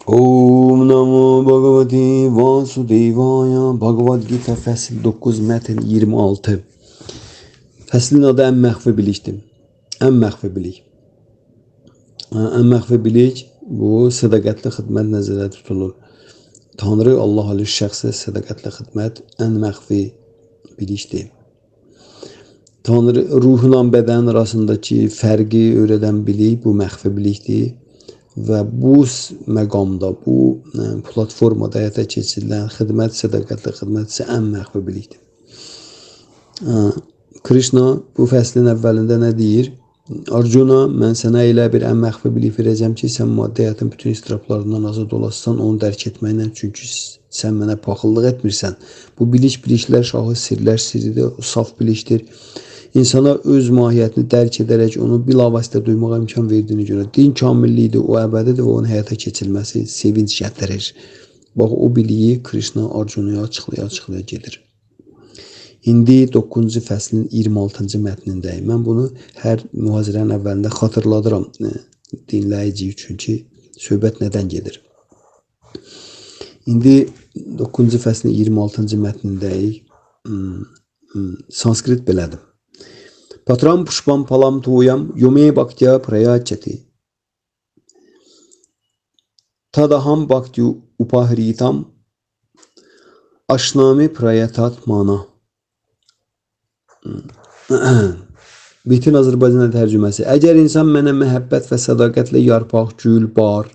Om Namo Bhagavate Vasudevaya. Bhagavad Gita fəsil 9, mətn 26. Fəslin adı ən məxfi bilikdir. Ən məxfi bilik. Ən məxfi bilik bu sədaqətli xidmət nəzərdə tutulur. Tanrı Allah ali şəxsə sədaqətli xidmət ən məxfi bilikdir. Tanrı ruhla bədən arasındakı fərqi öyrədən bilik bu məxfi bilikdir. Və bu məqamda, bu platformada həyata keçirilən xidmət, sədaqətli xidmət isə ən məxfi bilikdir. Krishna bu fəslin əvvəlində nə deyir? Arjuna, mən sənə elə bir ən məxfi bilik verəcəm ki, sən maddi həyatın bütün istirablarından azad olasan, onu dərk etməklə, çünki sən mənə paxıllıq etmirsən. Bu bilik biliklər şahı, sirlər sirridir, o saf bilikdir. İnsana öz mahiyyətini dərk edərək onu bilavasitə duymağa imkan verdiyinə görə din kamilliyidir, o əbədidir və onun həyata keçirilməsi sevinç gətirir. Bax, o biliyi Krishna Arjunaya açıqlaya-açıqlaya gedir. İndi 9-cu fəslin 26-cı mətnindəyim. Mən bunu hər mühazirənin əvvəlində xatırladıram dinləyici üçün ki, söhbət nədən gedir. İndi 9-cu fəslin 26-cı mətnindəyik. Sanskrit belədir. Patram pushpam phalam toyam yome bhaktya prayachati tadaham bhaktyu upahritam ashnami prayatatmana. Bütün Azərbaycan tərcüməsi. Əgər insan mənə məhəbbət və sədaqətlə yarpaq, gül, bar,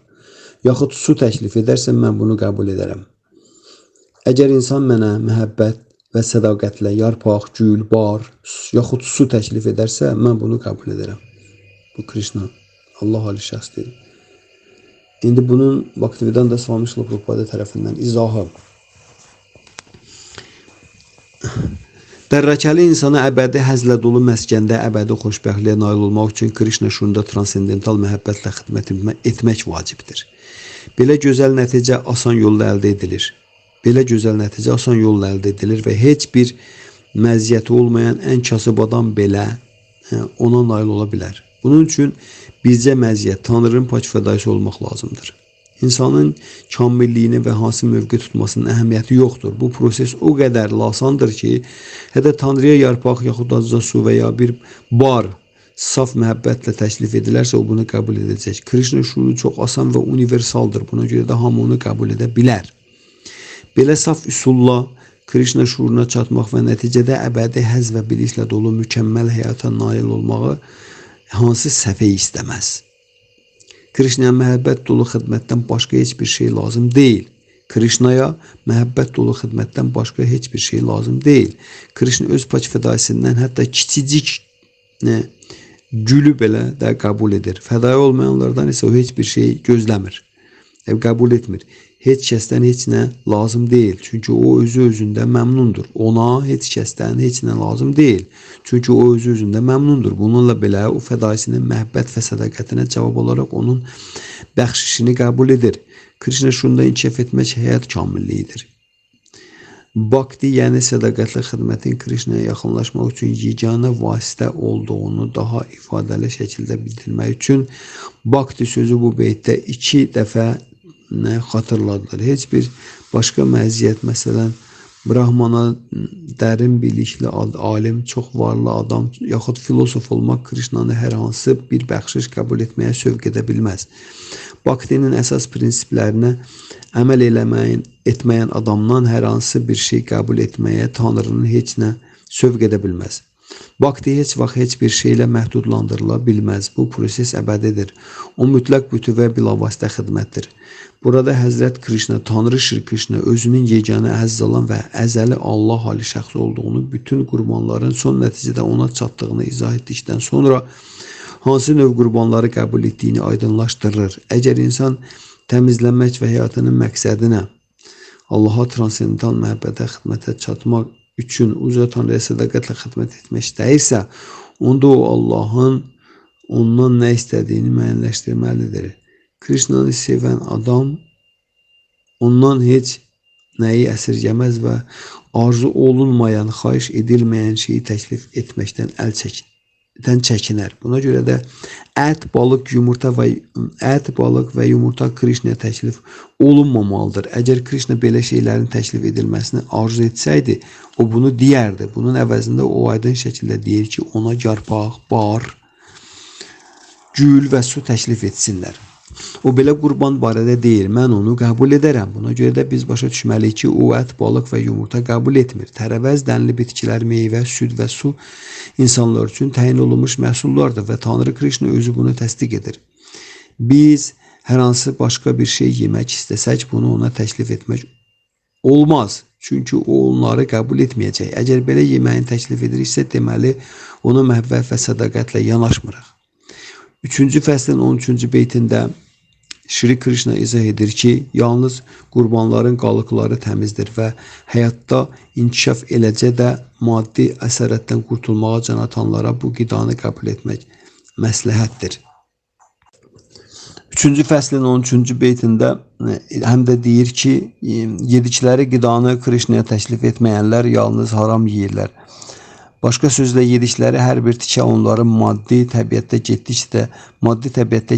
yaxud su təklif edərsə, mən bunu qəbul edərəm. Əgər insan mənə məhəbbət və sədaqətlə yarpaq, gül, bar, yaxud su təklif edərsə, mən bunu qəbul edərəm. Bu Krishna, Allah ali şəxs deyir. İndi bunun Bhaktivedanta Swami Srila Prabhupada tərəfindən izahı. Dərrakəli insana əbədi həzlə dolu məskəndə əbədi xoşbəxtliyə nail olmaq üçün Krishna şuurunda transendental məhəbbətlə xidmət etmək vacibdir. Belə gözəl nəticə asan yolla əldə edilir. Belə gözəl nəticə asan yolla əldə edilir və heç bir məziyyəti olmayan ən kasıb adam belə ona nail ola bilər. Bunun üçün bircə məziyyət, Tanrının pak fədaisi olmaq lazımdır. İnsanın kamilliyini və hansı mövqe tutmasının əhəmiyyəti yoxdur. Bu proses o qədər asandır ki, hətta Tanrıya yarpaq, yaxud azca su və ya bir bar saf məhəbbətlə təklif edilərsə, o bunu qəbul edəcək. Krishna şuuru çox asan və universaldır. Buna görə də hamı onu qəbul edə bilər. Belə saf üsulla Krishna şuuruna çatmaq və nəticədə əbədi həzz və biliklə dolu mükəmməl həyata nail olmağı hansı səfeh istəməz. Krishnaya məhəbbət dolu xidmətdən başqa heç bir şey lazım deyil. Krishnaya məhəbbət dolu xidmətdən başqa heç bir şey lazım deyil. Krishna öz pak fədaisindən hətta kiçicik gülü belə də qəbul edir. Fədai olmayanlardan isə o heç bir şey gözləmir. Qəbul etmir. Heç kəsdən heç nə lazım deyil. Çünki o özü özündə məmnundur. Ona heç kəsdən heç nə lazım deyil. Çünki o özü özündə məmnundur. Bununla belə o fədaisinin məhəbbət və sədaqətinə cavab olaraq onun bəxşişini qəbul edir. Krishna şuurunda inkişaf etmək həyat kamilliyidir. Bhakti, yəni sədaqətli xidmətin Krishnaya yaxınlaşmaq üçün yeganə vasitə olduğunu daha ifadəli şəkildə bildirmək üçün Bhakti sözü bu beytdə 2 dəfə xatırladılar. Heç bir başqa məziyyət, məsələn, Brahmana dərin bilikli alim, çox varlı adam yaxud filosof olmaq Krishnanı hər hansı bir bəxşiş qəbul etməyə sövq edə bilməz. Bhaktinin əsas prinsiplərinə əməl etməyən adamdan hər hansı bir şey qəbul etməyə Tanrının heç nə sövq edə bilməz. Bhakti heç vaxt heç bir şeylə məhdudlandırıla bilməz. Bu proses əbədidir. O mütləq bütöv və bilavasitə xidmətdir. Burada Həzrət Krishna, Tanrı Şri Krishna özünün yeganə əziz olan və əzəli Allah ali şəxs olduğunu, bütün qurbanların son nəticədə ona çatdığını izah etdikdən sonra hansı növ qurbanları qəbul etdiyini aydınlaşdırır. Əgər insan təmizlənmək və həyatının məqsədinə, Allaha transendental məhəbbətə, xidmətə çatmaq üçün uca Tanrıya sədaqətlə xidmət etmək istəyirsə, onda o Allahın ondan nə istədiyini müəyyənləşdirməlidir. Krishnanı sevən adam ondan heç nəyi əsirgəməz və arzu olunmayan, xahiş edilməyən şeyi təklif etməkdən əl yeməkdən çəkinər. Buna görə də ət, balıq, yumurta və ət, balıq və yumurta Krişnaya təklif olunmamalıdır. Əgər Krişna belə şeylərin təklif edilməsini arzu etsəydi, o bunu deyərdi. Bunun əvəzində o aydın şəkildə deyir ki, ona yarpaq, bar, gül və su təklif etsinlər. O belə qurban barədə deyir, mən onu qəbul edərəm. Buna görə də biz başa düşməliyik ki, o ət, balıq və yumurta qəbul etmir. Tərəvəz, dənli bitkilər, meyvə, süd və su insanlar üçün təyin olunmuş məhsullardır və Tanrı Krishna özü bunu təsdiq edir. Biz hər hansı başqa bir şey yemək istəsək, bunu ona təklif etmək olmaz. Çünki o onları qəbul etməyəcək. Əgər belə yeməyin təklif ediriksə, deməli ona məhəbbət və sədaqətlə yanaşmırıq. 3-cü fəslin 13-cü beytində Şri Krishna izah edir ki, yalnız qurbanların qalıqları təmizdir və həyatda inkişaf eləcə də maddi əsarətdən qurtulmağa can atanlara bu qidanı qəbul etmək məsləhətdir. 3-cü fəslin 13-cü beytində həm də deyir ki, yedikləri qidanı Krishnaya təklif etməyənlər yalnız haram yeyirlər. Başqa sözlə yedikləri hər bir tikə onların maddi təbiətdə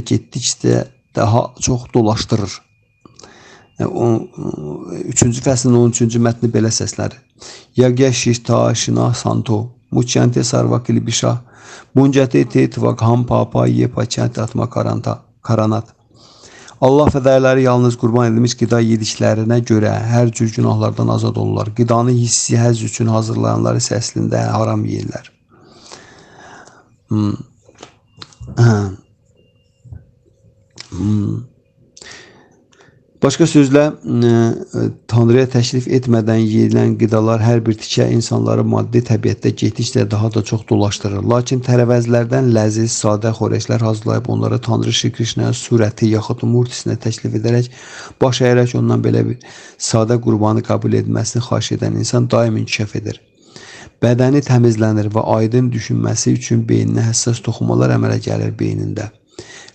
getdikcə daha çox dolaşdırır. 3-cü fəslin 13-cü mətni belə səslənir. Yagya şişta şina santo muçyante sarva kilbişa buncate te tvagham papa ye paçyante atma karanta karanat. Allah fədailləri yalnız qurban edilmiş qida yediklərinə görə hər cür günahlardan azad olurlar. Qidanı hissi həzz üçün hazırlayanlar isə əslində haram yeyirlər. Başqa sözlə, Tanrıya təklif etmədən yeyilən qidalar hər bir tikə insanları maddi təbiətdə getdikcə daha da çox dolaşdırır. Lakin tərəvəzlərdən ləziz, sadə xörəklər hazırlayıb onlara Tanrı Şri Krishnaya surəti yaxud murtisinə təklif edərək, baş əyərək ondan belə bir sadə qurbanı qəbul edilməsini xahiş edən insan daim inkişaf edir. Bədəni təmizlənir və aydın düşünməsi üçün beyninə həssas toxumalar əmələ gəlir beynində.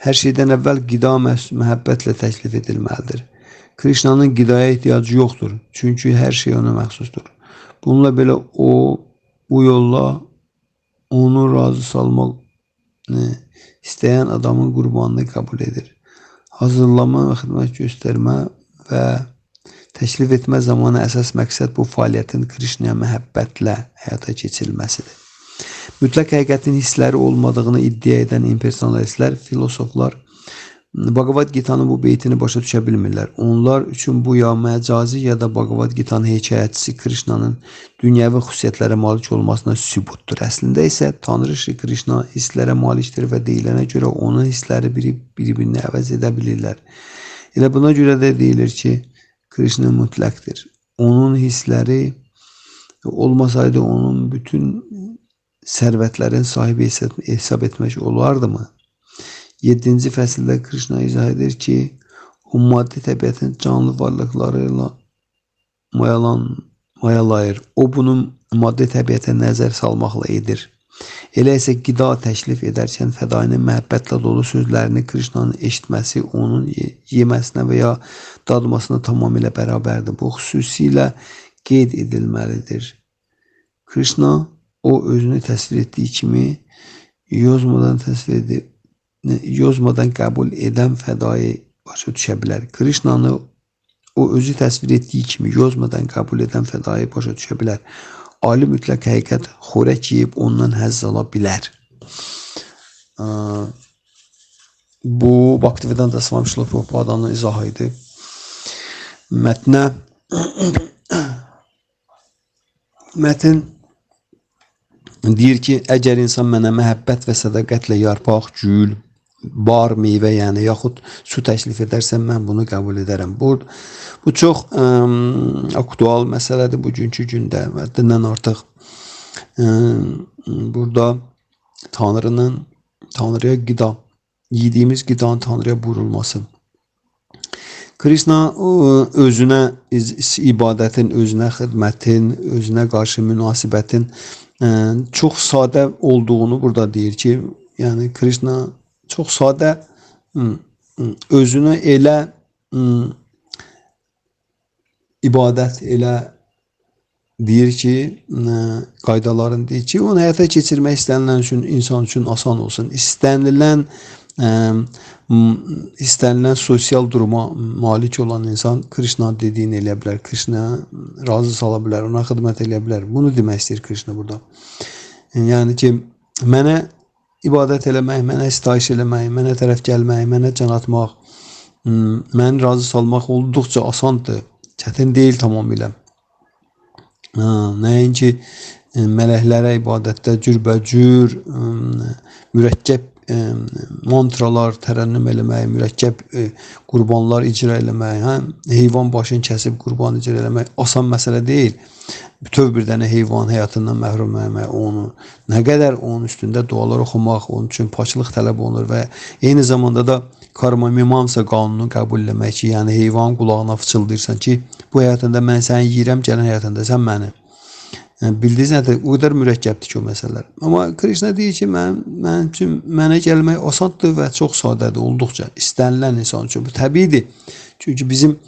Hər şeydən əvvəl qida məhəbbətlə təklif edilməlidir. Krishnanın qidaya ehtiyacı yoxdur, çünki hər şey ona məxsusdur. Bununla belə o, bu yolla onu razı salmaq istəyən adamın qurbanını qəbul edir. Hazırlama və xidmət göstərmə və təklif etmə zamanı əsas məqsəd bu fəaliyyətin Krishnaya məhəbbətlə həyata keçirilməsidir. Mütləq həqiqətin hissləri olmadığını iddia edən impersonalistlər, filosoflar Bhagavad Gita'nın bu beytini başa düşə bilmirlər. Onlar üçün bu ya məcazi ya da Bhagavad Gita'nın hekayətçisi Krishnanın dünyəvi xüsusiyyətlərə malik olmasına sübutdur. Əslində isə Tanrı Şri Krishna hisslərə malikdir və deyilənə görə onun hissləri bir-birini əvəz edə bilirlər. Elə buna görə də deyilir ki, Krishna mütləqdir. Onun hissləri olmasaydı onun bütün sərvətlərin sahibi hesab etmək olardı mı? 7-ci fəsildə Krishna izah edir ki, o maddi təbiətin canlı varlıqları ilə mayalayır. O bunu maddi təbiətə nəzər salmaqla edir. Elə isə qida təklif edərkən fədainin məhəbbətlə dolu sözlərini Krishnanın eşitməsi onun yeməsinə və ya dadmasına tamamilə bərabərdir. Bu xüsusilə qeyd edilməlidir. Krishna o özünü təsvir etdiyi kimi yozmadan təsvir edib, yozmadan qəbul edən fədai başa düşə bilər. Krishnanı o özü təsvir etdiyi kimi yozmadan qəbul edən fədai başa düşə bilər. Ali mütləq həqiqət xörək yeyib ondan həzz ala bilər. Bu Bhaktivedanta Swami Srila Prabhupada'nın izahı idi. Mətnə mətin deyir ki, əgər insan mənə məhəbbət və sədaqətlə yarpaq, gül, bar, meyvə, yəni yaxud su təklif edərsə, mən bunu qəbul edərəm. Bu çox aktual məsələdir bugünkü gündə. Həddindən artıq burada Tanrıya qida, yediyimiz qidanın Tanrıya buyurulması. Krishna özünə ibadətin, özünə xidmətin, özünə qarşı münasibətin çox sadə olduğunu burada deyir ki, yəni Krishna çox sadə özünə elə ibadət, elə Deyir ki, qaydalarını deyir ki, onu həyata keçirmək istənilən üçün, insan üçün asan olsun. İstənilən sosial duruma malik olan insan Krishna dediyini eləyə bilər, Krishna razı sala bilər, ona xidmət eləyə bilər. Bunu demək istəyir Krishna burada. Yəni ki, mənə ibadət eləmək, mənə sitayiş eləmək, mənə tərəf gəlmək, mənə can atmaq, məni razı salmaq olduqca asandır. Çətin deyil tamamilə. Nəinki mələklərə ibadətdə cürbəcür mürəkkəb mantralar tərənnüm eləmək, mürəkkəb qurbanlar icra eləmək, heyvan başını kəsib qurban icra eləmək asan məsələ deyil. Bütöv bir dənə heyvan həyatından məhrum eləmək, onu nə qədər onun üstündə dualar oxumaq, onun üçün paklıq tələb olunur və eyni zamanda da karma mimamsa qanununu qəbul eləmək ki, yəni heyvanın qulağına fıçıldayırsan ki, bu həyatında mən səni yeyirəm, gələn həyatında sən məni. Yəni, bildiyiniz nədir? O qədər mürəkkəbdir ki, o məsələlər. Amma Krishna deyir ki, mənim üçün mənə gəlmək asandır və çox sadədir olduqca istənilən insan üçün. Bu təbiidir. Çünki bizim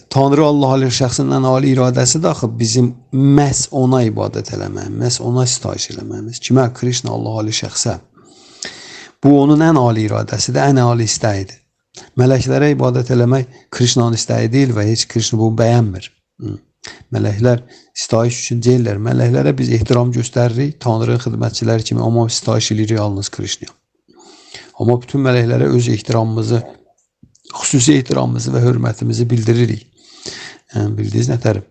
Tanrı Allah ali şəxsinin ən ali iradəsi də axı bizim məhz ona ibadət eləməyimiz, məhz ona sitayiş eləməyimiz. Kimə? Krishna Allah ali şəxsə. Bu onun ən ali iradəsidir, ən ali istəyidir. Mələklərə ibadət eləmək Krishnanın istəyi deyil və heç Krishna bunu bəyənmir. Mələklər sitayiş üçün deyirlər. Mələklərə biz ehtiram göstəririk, Tanrının xidmətçiləri kimi, amma sitayiş eləyirik yalnız Krishnaya. Amma bütün mələklərə öz ehtiramımızı, xüsusi ehtiramımızı və hörmətimizi bildiririk. Bildiyiniz nətər?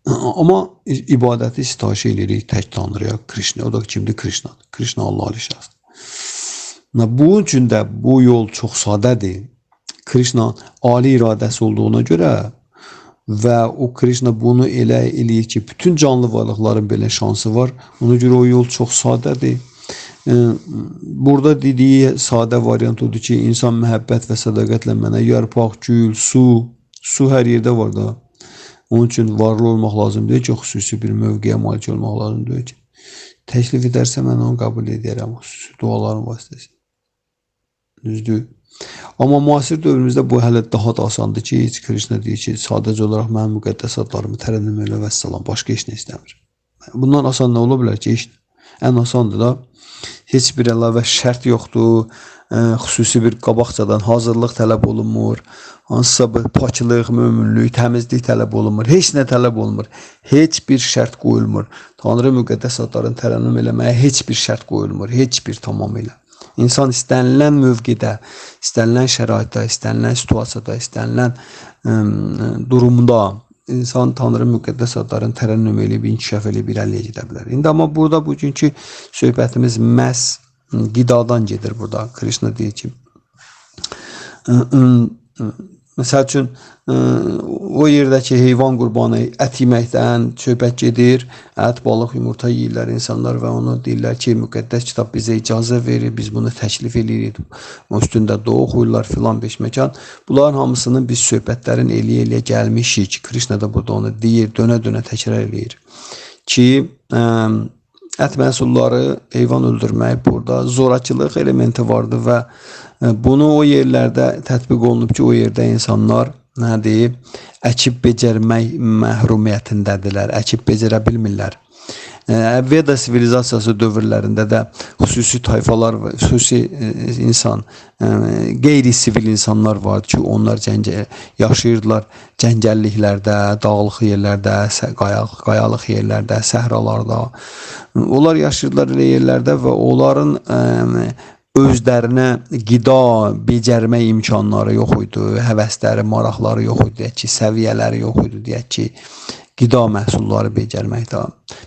Amma ibadəti sitayiş eləyirik tək Tanrıya, Krishnaya. O da kimdir? Krishnadır. Krishna Allah ali şəxsdir. Bunun üçün də bu yol çox sadədir. Krishna ali iradəsi olduğuna görə və o Krishna bunu elə eləyir ki, bütün canlı varlıqların belə şansı var. Ona görə o yol çox sadədir. Burada dediyi sadə variant odur ki, insan məhəbbət və sədaqətlə mənə yarpaq, gül, su hər yerdə var da. Onun üçün varlı olmaq lazım deyil ki, xüsusi bir mövqeyə malik olmaq lazım deyil ki. Təklif edərsə mən onu qəbul edərəm, xüsusi duaların vasitəsilə. Düzdür? Amma müasir dövrümüzdə bu hələ daha da asandır ki, heç Krishna deyir ki, sadəcə olaraq mənim müqəddəs adlarımı tərənnüm elə vəssalam, başqa heç nə istəmir. Bundan asan nə ola bilər ki, heç nə. Ən asandır da. Heç bir əlavə şərt yoxdur, xüsusi bir qabaqcadan hazırlıq tələb olunmur, hansısa bir paklıq, möminlik, təmizlik tələb olunmur, heç nə tələb olunmur, heç bir şərt qoyulmur. Tanrı müqəddəs adlarını tərənnüm eləməyə heç bir şərt qoyulmur, heç bir tamamilə. İnsan istənilən mövqedə, istənilən şəraitdə, istənilən situasiyada, istənilən durumda insan Tanrı müqəddəs adlarını tərənnüm eləyib, inkişaf eləyib, irəliyə gedə bilər. İndi amma burada bugünkü söhbətimiz məhz qidadan gedir burada. Krishna deyir ki, məsəl üçün o yerdəki heyvan qurbanı ət yeməkdən söhbət gedir. Ət, balıq, yumurta yeyirlər insanlar və onu deyirlər ki, müqəddəs kitab bizə icazə verir, biz bunu təklif eləyirik. O üstündə dua oxuyurlar filan beşməkan. Bunların hamısını biz söhbətlərin eləyə-eləyə gəlmişik. Krishna da burada onu deyir, dönə-dönə təkrar eləyir ki, ət məhsulları, heyvan öldürmək burada zorakılıq elementi vardı və bunu o yerlərdə tətbiq olunub ki, o yerdə insanlar nə deyib, əkib becərmək məhrumiyyətindədirlər, əkib becərə bilmirlər. Veda sivilizasiyası dövrlərində də xüsusi tayfalar və xüsusi insan, qeyri-sivil insanlar vardı ki, onlar yaşayırdılar cəngəlliklərdə, dağlıq yerlərdə, qayalıq yerlərdə, səhralarda. Onlar yaşayırdılar elə yerlərdə və onların özlərinə qida becərmə imkanları yox idi, həvəsləri, maraqları yox idi, deyək ki, səviyyələri yox idi, deyək ki, qida məhsulları becərməkdə.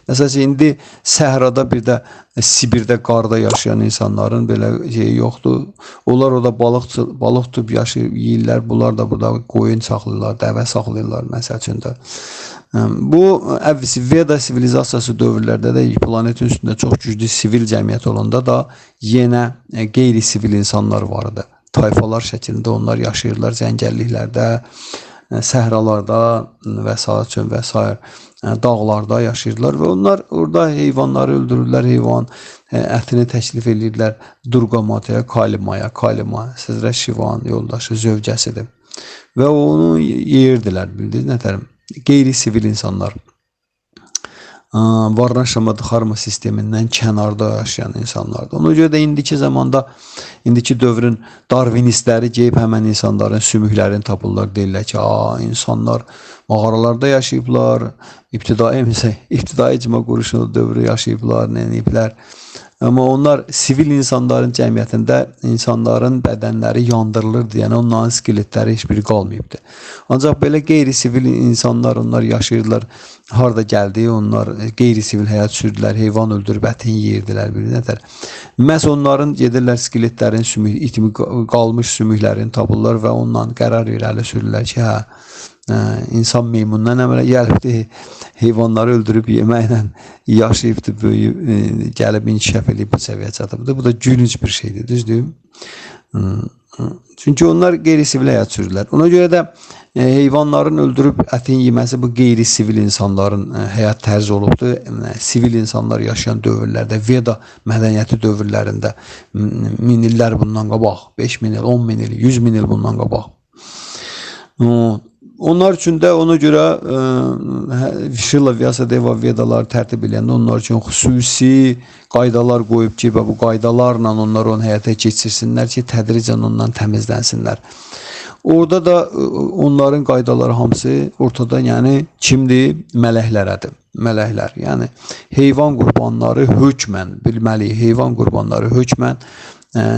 Məsələn, indi səhrada bir də Sibirdə qarda yaşayan insanların belə şeyi yoxdur. Onlar orada balıq tutub yaşayır, yeyirlər. Bunlar da burada qoyun saxlayırlar, dəvə saxlayırlar məsəl üçün də. Bu Veda sivilizasiyası dövrlərdə də planetin üstündə çox güclü sivil cəmiyyət olanda da yenə qeyri-sivil insanlar var idi. Tayfalar şəklində onlar yaşayırlar cəngəlliklərdə, səhralarda və sair və sair dağlarda yaşayırdılar və onlar orada heyvanları öldürürlər, heyvan ətini təklif eləyirlər Durga Mataya, Kalimaya, Kalima, Həzrət Şivanın yoldaşı, zövcəsidir. Və onu yeyirdilər, bildiniz nətərim. Qeyri-sivil insanlar. Varnaşrama Dharma sistemindən kənarda yaşayan insanlardır. Ona görə də indiki zamanda, indiki dövrün darvinistləri geyib həmən insanların sümüklərini tapırlar. Deyirlər ki, insanlar mağaralarda yaşayıblar, ibtidai icma quruluşu dövrü yaşayıblar, nə ediblər. Amma onlar sivil insanların cəmiyyətində insanların bədənləri yandırılırdı. Yəni onların skeletləri heç biri qalmayıbdı. Ancaq belə qeyri-sivil insanlar onlar yaşayırdılar. Harda gəldi, onlar qeyri-sivil həyat sürdülər, heyvan öldürüb ətini yeyirdilər bir nətər. Məhz onların gedirlər skeletlərin sümük, itimi qalmış sümüklərini tapırlar və ondan qərar irəli sürürlər ki, hə, insan meymundan əmələ gəlibdi, heyvanları öldürüb yeməklə yaşayıbdı, böyüyüb, gəlib inkişaf eləyib bu səviyyəyə çatıbdı. Bu da gülünc bir şeydir, düzdür? Çünki onlar qeyri-sivil həyat sürdülər. Ona görə də heyvanların öldürüb ətini yeməsi bu qeyri-sivil insanların həyat tərzi olubdu. Sivil insanlar yaşayan dövrlərdə, Veda mədəniyyəti dövrlərində min illər bundan qabaq, 5000 il, 10 min il, 100 min il bundan qabaq. Onlar üçün də ona görə Şrila Vyasadeva Vedaları tərtib eləyəndə onlar üçün xüsusi qaydalar qoyub ki, və bu qaydalarla onlar onu həyata keçirsinlər ki, tədricən ondan təmizlənsinlər. Orada da onların qaydaları hamısı ortada, yəni kimdir? Mələklərədir. Mələklər, yəni heyvan qurbanları hökmən bilməliyik, heyvan qurbanları hökmən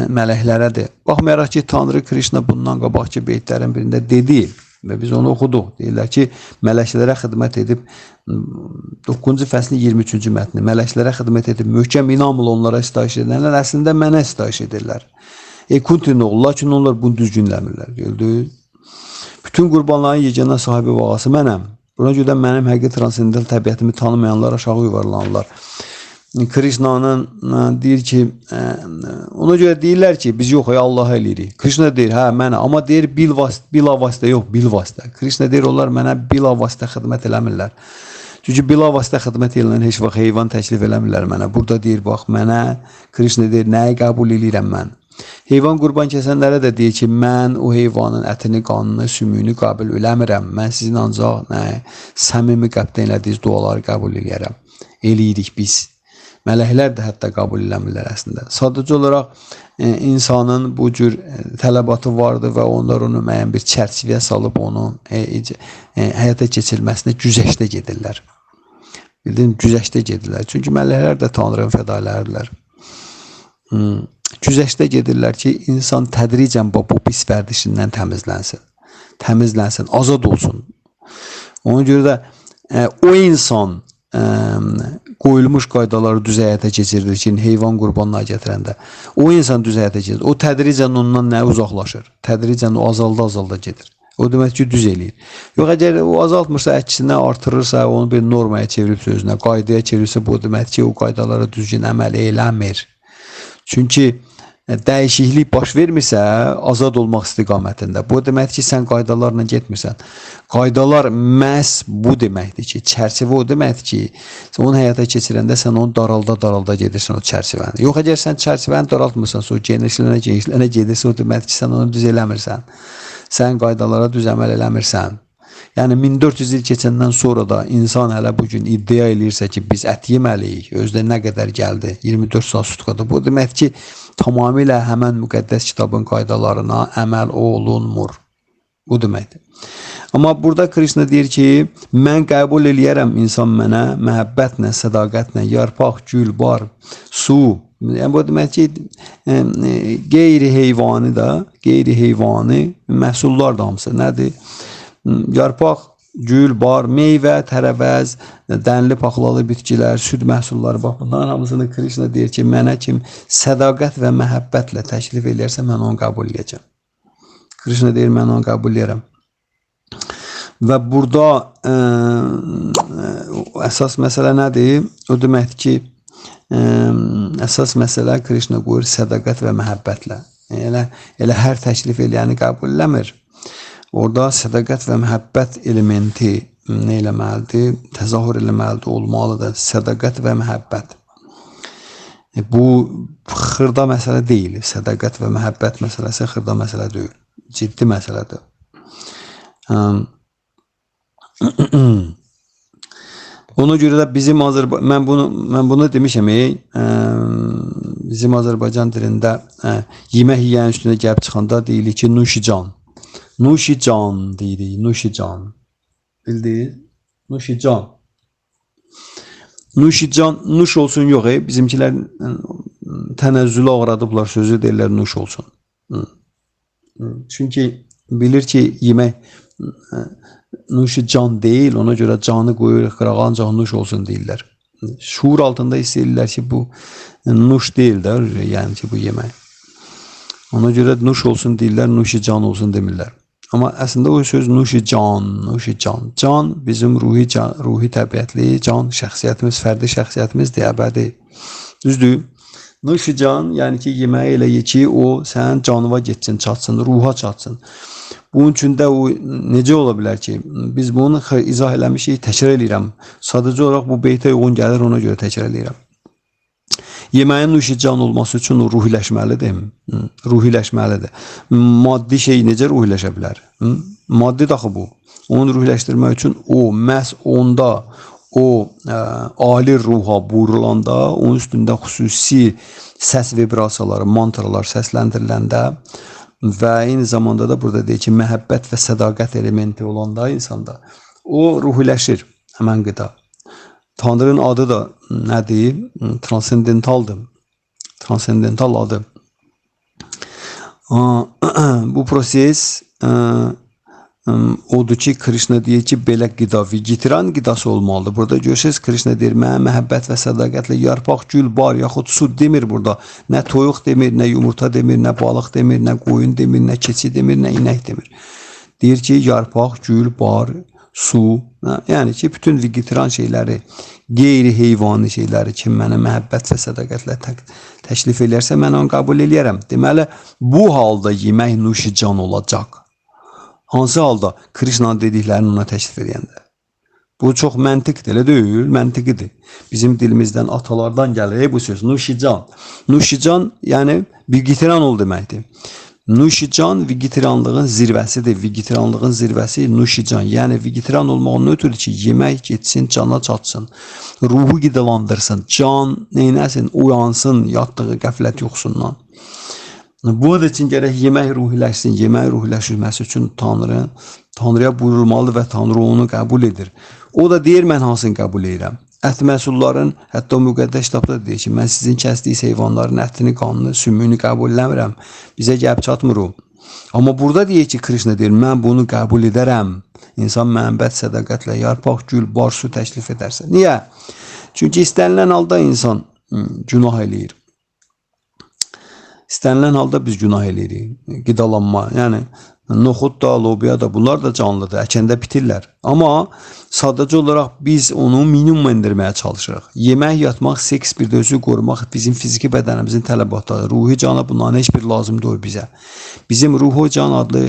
mələklərədir. Baxmayaraq ki, Tanrı Krishna bundan qabaqki beytlərin birində dedi və biz onu oxuduq. Deyirlər ki, mələklərə xidmət edib 9-cu fəslin 23-cü mətni. Mələklərə xidmət edib möhkəm inamla onlara sitayiş edənlər əslində mənə sitayiş edirlər. Kuntinin oğlu, lakin onlar bunu düzgün eləmirlər. Gördünüz? Bütün qurbanların yeganə sahibi və ağası mənəm. Buna görə də mənim həqiqi transendental təbiətimi tanımayanlar aşağı yuvarlanırlar. Krishna'nın deyir ki, ona görə deyirlər ki, biz yox, Allaha eləyirik. Krishna deyir, hə, mənə, amma deyir, bila vasitə, yox, bil vasitə. Krishna deyir, onlar mənə bila vasitə xidmət eləmirlər. Çünki bila vasitə xidmət eləyən heç vaxt heyvan təklif eləmirlər mənə. Burada deyir, bax, mənə, Krishna deyir, nəyi qəbul eləyirəm mən? Heyvan qurban kəsənlərə də deyir ki, mən o heyvanın ətini, qanını, sümüyünü qəbul eləmirəm. Mən sizin ancaq səmimi qəlbdən elədiyiniz duaları qəbul eləyərəm. Eləyirik biz. Mələklər də hətta qəbul eləmirlər əslində. Sadəcə olaraq insanın bu cür tələbatı vardır və onlar onu müəyyən bir çərçivəyə salıb onu həyata keçirilməsinə güzəştə gedirlər. Bildin, güzəştə gedirlər. Çünki mələklər də Tanrının fədailəridirlər. Güzəştə gedirlər ki, insan tədricən bu pis vərdişindən təmizlənsin. Təmizlənsin, azad olsun. Ona görə də o insan qoyulmuş qaydaları düz həyata keçirdir ki, heyvan qurbanlığa gətirəndə. O insan düz həyata keçirir. O tədricən ondan nə uzaqlaşır? Tədricən o azalda gedir. O demək ki, düz eləyir. Yox, əgər o azaltmırsa, əksinə artırırsa, onu bir normaya çevirib sözünə, qaydaya çevirirsə, bu demək ki, o qaydalara düzgün əməl eləmir. Çünki dəyişiklik baş vermirsə, azad olmaq istiqamətində. Bu deməkdir ki, sən qaydalarla getmirsən. Qaydalar məhz bu deməkdir ki, çərçivə o deməkdir ki, sən onu həyata keçirəndə sən onu daralda gedirsən o çərçivəni. Yox, əgər sən çərçivəni daraltmırsan, o genişlənə gedirsən, o deməkdir ki, sən onu düz eləmirsən. Sən qaydalara düz əməl eləmirsən. Yəni 1400 il keçəndən sonra da insan hələ bu gün iddia eləyirsə ki, biz ət yeməliyik, özdə nə qədər gəldi, 24 saat sutkada. Bu demək ki, tamamilə həmən müqəddəs kitabın qaydalarına əməl olunmur. Bu deməkdir. Amma burada Krishna deyir ki, mən qəbul eləyərəm insan mənə məhəbbətlə, sədaqətlə, yarpaq, gül, bar, su. Yəni bu demək ki, qeyri-heyvani da, qeyri-heyvani məhsullar da hamısı nədir? Yarpaq, gül, bar, meyvə, tərəvəz, dənli paxlalı bitkilər, süd məhsulları, bax bunların hamısını Krishna deyir ki, mənə kim sədaqət və məhəbbətlə təklif eləyərsə, mən onu qəbul eləyəcəm. Krishna deyir, mən onu qəbul eləyərəm. Və burada əsas məsələ nədir? O deməkdir ki, əsas məsələ Krishna qoyur sədaqət və məhəbbətlə. Elə hər təklif eləyəni qəbul eləmir. Orada sədaqət və məhəbbət elementi nə eləməlidir? Təzahür eləməlidir, olmalıdır. Sədaqət və məhəbbət. Bu xırda məsələ deyil. Sədaqət və məhəbbət məsələsi xırda məsələ deyil. Ciddi məsələdir. Ona görə də bizim mən bunu demişəm, bizim Azərbaycan dilində yemək yeyənin üstünə gəlib çıxanda deyilir ki, nuşican. Nuşican deyirik, nuşican. Bildiniz? Nuşican. Nuşican, nuş olsun yox, bizimkilər tənəzzülə uğradıblar sözü, deyirlər nuş olsun. Çünki bilir ki, yemək nuşican deyil, ona görə canı qoyuruq qırağa, ancaq nuş olsun deyirlər. Şuur altında hiss edirlər ki, bu nuş deyil də, yəni ki, bu yemək. Ona görə nuş olsun deyirlər, nuşican olsun demirlər. Amma əslində o söz nuşican, nuşican. Can bizim ruhi, can, ruhi təbiətli, can şəxsiyyətimiz, fərdi şəxsiyyətimizdir, əbədi. Düzdür? Nuşican, yəni ki, yeməyi elə ye ki, o sənin canına getsin, çatsın, ruha çatsın. Bunun üçün də o necə ola bilər ki, biz bunu izah eləmişik, təkrar eləyirəm. Sadəcə olaraq bu beytə uyğun gəlir, ona görə təkrar eləyirəm. Yeməyin nuşican olması üçün o ruhiləşməlidir. Ruhiləşməlidir. Maddi şey necə ruhiləşə bilər? Maddi daxı bu. Onu ruhiləşdirmək üçün o, məhz onda o ali ruha buyurulanda, onun üstündə xüsusi səs vibrasiyaları, mantralar səsləndiriləndə və eyni zamanda da burada deyir ki, məhəbbət və sədaqət elementi olanda insanda o ruhiləşir həmən qida. Tanrının adı da nədir? Transendentaldır. Transendental adı. Bu proses odur ki, Krishna deyir ki, belə qida, vegetarian qidası olmalıdır. Burada görürsünüz, Krishna deyir, mənə məhəbbət və sədaqətlə yarpaq, gül, bar, yaxud su demir burada. Nə toyuq demir, nə yumurta demir, nə balıq demir, nə qoyun demir, nə keçi demir, nə inək demir. Deyir ki, yarpaq, gül, bar, su, yəni ki, bütün vegetarian şeyləri, qeyri-heyvani şeyləri kim mənə məhəbbət və sədaqətlə təklif eləyərsə, mən onu qəbul eləyərəm. Deməli, bu halda yemək nuşican olacaq. Hansı halda? Krishnanın dediklərini ona təklif edəndə. Bu çox məntiqdir, elə deyil, məntiqidir. Bizim dilimizdən, atalardan gəlir bu söz, nuşican. Nuşican, yəni vegetarian ol deməkdir. Nuşican vegetarianlığın zirvəsidir. Vegetarianlığın zirvəsi nuşican. Yəni vegetarian olmaq ondan ötürü ki, yemək getsin, cana çatsın. Ruhu qidalandırsın. Can neynəsin? Uyansın yatdığı qəflət yuxusundan. Bunun üçün gərək yemək ruhiləşsin. Yemək ruhiləşməsi üçün Tanrıya buyurulmalıdır və Tanrı onu qəbul edir. O da deyir, mən hansını qəbul edirəm. Ət məhsulların, hətta o müqəddəs kitabda deyir ki, mən sizin kəsdiyiniz heyvanların ətini, qanını, sümüyünü qəbul eləmirəm. Bizə gəlib çatmır o. Amma burada deyir ki, Krishna deyir, mən bunu qəbul edərəm. İnsan məhəbbət, sədaqətlə yarpaq, gül, bar, su təklif edərsə. Niyə? Çünki istənilən halda insan günah eləyir. İstənilən halda biz günah eləyirik. Qidalanma, yəni noxud da, lobiya da, bunlar da canlıdır, əkəndə bitirlər. Amma sadəcə olaraq biz onu minimuma endirməyə çalışırıq. Yemək, yatmaq, seks, bir də özü qorumaq bizim fiziki bədənimizin tələbatlarıdır. Ruhi cana bunların heç bir lazım deyil bizə. Bizim ruhi can adlı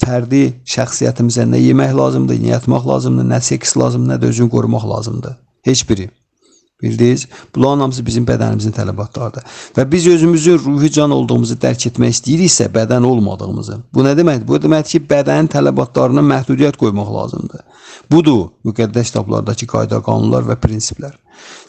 fərdi şəxsiyyətimizə nə yemək lazımdır, nə yatmaq lazımdır, nə seks lazımdır, nə də özünü qorumaq lazımdır. Heç biri. Bildiniz? Bunların hamısı bizim bədənimizin tələbatlarıdır. Və biz özümüzün ruhi can olduğumuzu dərk etmək istəyiriksə, bədən olmadığımızı. Bu nə deməkdir? Bu deməkdir ki, bədənin tələbatlarına məhdudiyyət qoymaq lazımdır. Budur müqəddəs kitablardakı qayda, qanunlar və prinsiplər,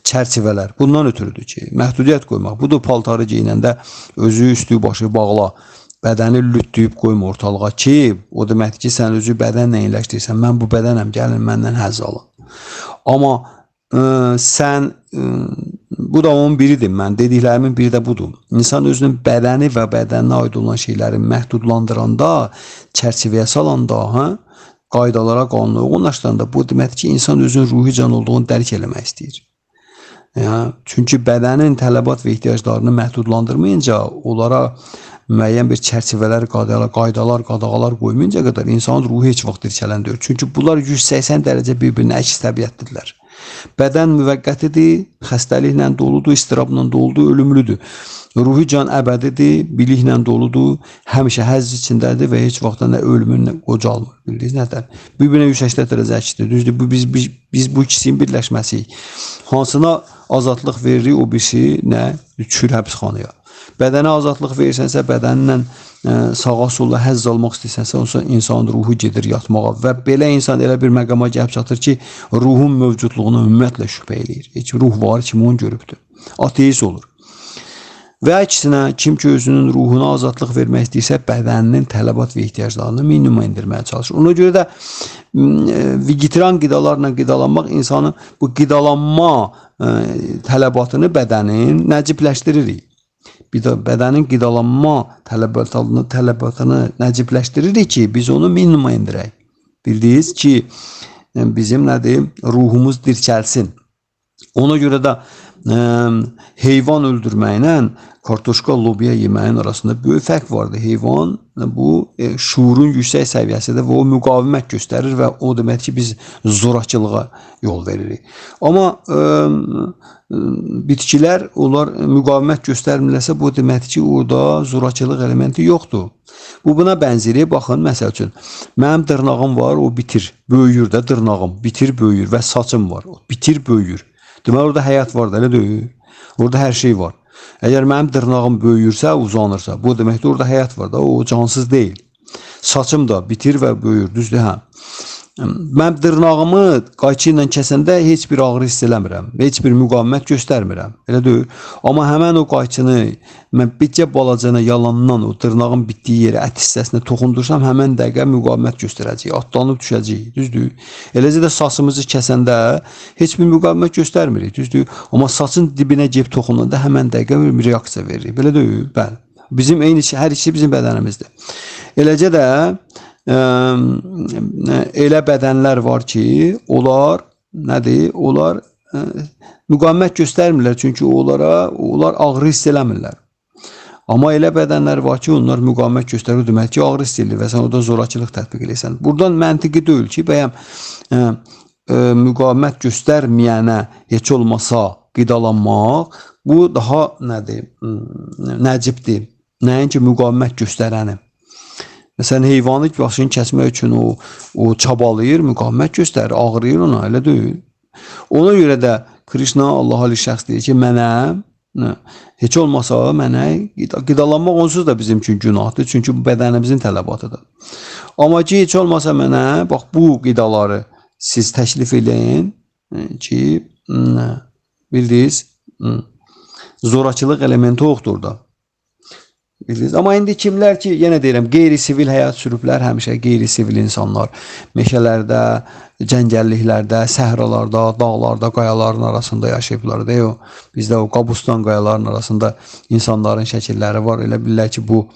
çərçivələr. Bundan ötürüdür ki, məhdudiyyət qoymaq. Budur paltarı geyinəndə özü, üstü, başı bağla, bədəni lütlüyüb qoyma ortalığa ki, o deməkdir ki, sən özü bədənlə iyiləşdirirsən. Mən bu bədənəm, gəlin məndən həzz alın. Amma sən, bu da onun biridir. Mən dediklərimin biri də budur. İnsan özünün bədəni və bədəninə aid olan şeyləri məhdudlandıranda, çərçivəyə salanda, qaydalara, qanuna uyğunlaşdıranda bu deməkdir ki, insan özünün ruhi can olduğunu dərk eləmək istəyir. Yəni, çünki bədənin tələbat və ehtiyaclarını məhdudlandırmayınca, onlara müəyyən bir çərçivələr, qaydalar, qadağalar qoymayınca qədər insanın ruhu heç vaxt dirçələn deyil. Çünki bunlar 180 dərəcə bir-birinə əks təbiətlidirlər. Bədən müvəqqətidir, xəstəliklə doludur, istirabla doludur, ölümlüdür. Ruhi can əbədidir, biliklə doludur, həmişə həzz içindədir və heç vaxt nə ölümün, nə qocalmır. Bildiniz nətər? Bir-birinə 180 dərəcə əksdir. Düzdür, bu biz bu ikisinin birləşməsiyik. Hansına azadlıq veririk, o birisi nə? Düşür həbsxanaya. Bədənə azadlıq verirsənsə, bədəninlə sağa sola həzz almaq istəsənsə, onsa insanın ruhu gedir yatmağa və belə insan elə bir məqama gəlib çatır ki, ruhun mövcudluğuna ümumiyyətlə şübhə eləyir. Heç ruh var, kim onu görübdür. Ateist olur. Və əksinə, kim ki özünün ruhuna azadlıq vermək istəyirsə, bədəninin tələbat və ehtiyaclarını minimuma endirməyə çalışır. Ona görə də vegetarian qidalarla qidalanmaq insanı bu qidalanma tələbatını bədənin nəcibləşdiririk. Bədənin qidalanma tələbatını nəcibləşdiririk ki, biz onu minimuma endirək. Bildiniz ki, bizim nədir? Ruhumuz dirçəlsin. Ona görə də heyvan öldürməklə kartoşka, lobiya yeməyin arasında böyük fərq vardır. Heyvan bu şuurun yüksək səviyyəsidir və o müqavimət göstərir və o deməkdir ki, biz zorakılığa yol veririk. Amma bitkilər, onlar müqavimət göstərmirlərsə, bu deməkdir ki, orada zorakılıq elementi yoxdur. Bu buna bənzəyir. Baxın, məsəl üçün, mənim dırnağım var, o bitir, böyüyür də dırnağım, bitir, böyüyür və saçım var, o bitir, böyüyür. Deməli, orada həyat var da, elə deyil. Orada hər şey var. Əgər mənim dırnağım böyüyürsə, uzanırsa, bu deməkdir, orada həyat var da, o cansız deyil. Saçım da bitir və böyüyür, düzdür, hə. Mən dırnağımı qayçı ilə kəsəndə heç bir ağrı hiss eləmirəm, heç bir müqavimət göstərmirəm, elə deyil. Amma həmən o qayçını mən bircə balacana yalandan o dırnağın bitdiyi yerə, ət hissəsinə toxundursam, həmən dəqiqə müqavimət göstərəcək, atlanıb düşəcək, düzdür. Eləcə də saçımızı kəsəndə heç bir müqavimət göstərmirik, düzdür. Amma saçın dibinə gedib toxunanda həmən dəqiqə bir reaksiya veririk, belə deyil, bəli. Bizim eyni şey, hər ikisi bizim bədənimizdir. Eləcə də elə bədənlər var ki, onlar nədir? Onlar müqavimət göstərmirlər, çünki onlar ağrı hiss eləmirlər. Amma elə bədənlər var ki, onlar müqavimət göstərir, demək ki, ağrı hiss edir və sən orada zorakılıq tətbiq edirsən. Buradan məntiqi deyil ki, bəyəm müqavimət göstərməyənə heç olmasa qidalanmaq, bu daha nədir? Nəcibdir. Nəinki müqavimət göstərəni. Məsələn, heyvanı başını kəsmək üçün o çabalayır, müqavimət göstərir, ağrıyır ona, elə deyil. Ona görə də Krishna Allah ali şəxs deyir ki, mənə heç olmasa mənə qidalanmaq onsuz da bizim üçün günahdır, çünki bu bədənimizin tələbatıdır. Amma ki, heç olmasa mənə, bax, bu qidaları siz təklif eləyin ki, bildiniz, zorakılıq elementi yoxdur orada. Bildiniz? Amma indi kimlər ki, yenə deyirəm, qeyri-sivil həyat sürüblər, həmişə qeyri-sivil insanlar meşələrdə, cəngəlliklərdə, səhralarda, dağlarda, qayaların arasında yaşayıblar. Deyil, bizdə o Qabustan qayaların arasında insanların şəkilləri var. Elə bilirlər ki, bu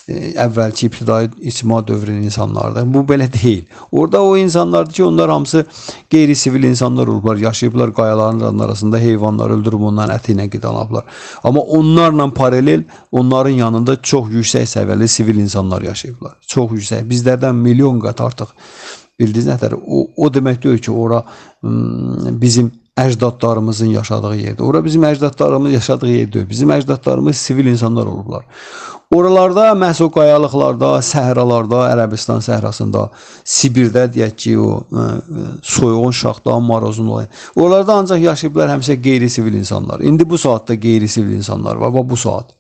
əvvəlki ibtidai icma dövrünün insanlardır. Bu belə deyil. Orada o insanlardır ki, onlar hamısı qeyri-sivil insanlar olublar, yaşayıblar qayaların arasında, heyvanlar öldürüb onların əti ilə qidalanıblar. Amma onlarla paralel onların yanında çox yüksək səviyyəli sivil insanlar yaşayıblar. Çox yüksək. Bizlərdən milyon qat artıq. Bildiniz nətər? O demək deyil ki, ora bizim əcdadlarımızın yaşadığı yerdir. Ora bizim əcdadlarımız yaşadığı yer deyil. Bizim əcdadlarımız sivil insanlar olublar. Oralarda, məhz o qayalıqlarda, səhralarda, Ərəbistan səhrasında, Sibirdə deyək ki, o soyuğun, şaxta, marozun olayı. Oralarda ancaq yaşayıblar həmişə qeyri-sivil insanlar. İndi bu saatda qeyri-sivil insanlar var. Bax bu saat.